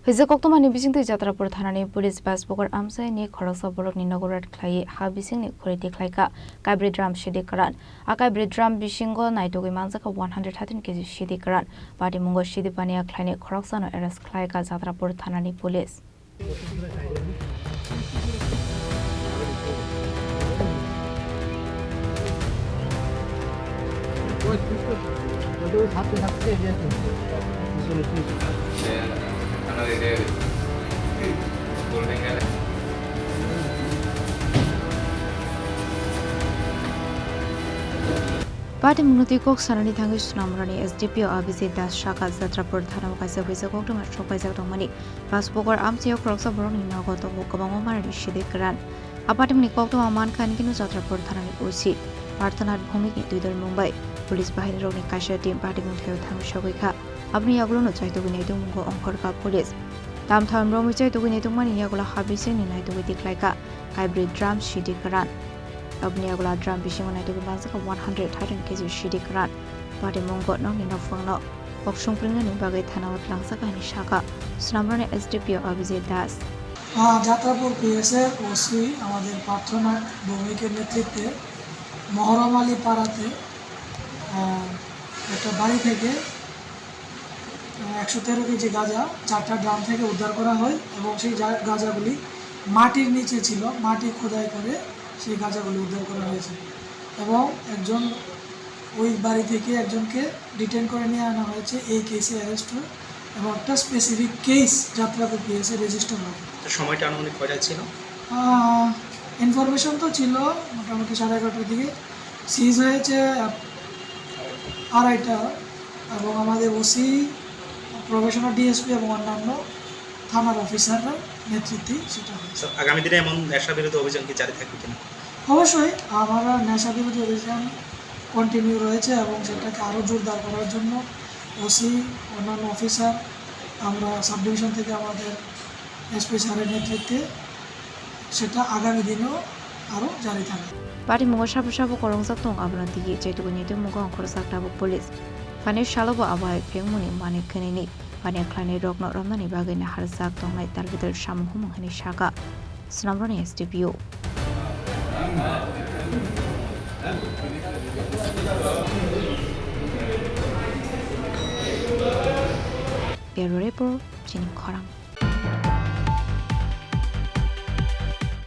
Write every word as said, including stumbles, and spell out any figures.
Hwisa koktwmani bisingtwi Jatrapur thanani police bus bokhor amchaini khoroksa borokni nogo raid khlaiwi ha bisingni khuri tikhlaikha kaibri drum sidi kwran. A kaibri drum bisingo naitugwi manjakha one hundred thirteen K G sidi kwran. Patimungo sidi paniya khlainai khoroksano arrest khlaikha Jatrapur thanani police. Patimungno twi kok sanani thangwi Sonamrani S D P O Abhijit Das sakha Jatrapur thanao kaisa hwisa koktwma sok paijak tongmani. Bus bokhor amchaio khoroksa borokni nogo tongo kwbangma manwirok sidi kwran. A patimungni koktwma mankha hwnwi kheno Jatrapur thanani O C Parthanath Bhowmikni twidulmung bai police bahinirokni kaisa team patimung thaio thangwi sogwi kha. Aboni yagulono chaitugwi naitugmungo ongkhorkha police. Tamtham romwi chaitugwi naitugmani yagulo ha bisingni naitugwi tikhlaikha kaibri drum sidi kwran. Aboni yagulo drum bisingo naitugwi manjakha one hundred thirteen K G sidi kwran. Patimungo nokni nokphangno kok songpringnani bagwi thanao twlangjakha hwnwi sakha Sonamrani S D P O Abhijit Das. আহ, যাত্রাপুর পিএসএ ওসি আমাদের প্রার্থনাথ ভৌমিকের নেতৃত্বে মহরম আলী পাড়াতে, আহ, একটা বাড়ি থেকে, আহ, একশো তেরো কেজি গাঁজা চারটা ড্রাম থেকে উদ্ধার করা হয় এবং সেই জা-, গাঁজাগুলি মাটির নিচে ছিল, মাটি খোদাই করে সেই গাঁজাগুলি উদ্ধার করা হয়েছে এবং একজন, ওই বাড়ি থেকে একজনকে ডিটেইন করে নিয়ে আনা হয়েছে এই কেসে অ্যারেস্ট হয়ে এবং একটা স্পেসিফিক কেস যাত্রাপুর পিএসএ রেজিস্টার হয়। তো সময়টা আনুমানিক কয়টা ছিল? আহ, ইনফরমেশন তো ছিল মোটামুটি সাড়ে এগারোটার দিকে, সিজ হয়েছে আড়াইটা এবং আমাদের ওসি, প্রবেশনার ডিএসপি এবং অন্যান্য থানার অফিসাররা নেতৃত্বে সেটা হয়েছে। স্যার, আগামী দিনে এমন নেশা বিরোধী অভিযান কি জারি থাকবে কিনা? অবশ্যই আমরা নেশা বিরোধী অভিযান কন্টিনিউ রয়েছে এবং সেটাকে আরও জোরদার করার জন্য ওসি, অন্যান্য অফিসার, আমরা সাব ডিভিশন থেকে আমাদের এসপি স্যারের নেতৃত্বে সেটা আগামী দিনেও আরও জারি থাকবে। Patimungo sabo sabo kwrwngjak tongo, abono tigi chaitugwi naitugmungo ongkhorjak tabuk police. Phainai salo bo abo hai phengmungni manwi khwnini paniya khlainairokno romnani bagwi naharjak tongnai tal bidal samung humung hwnwi sakha Sonamrani S D P O. Bureau Report, Chini Khorang.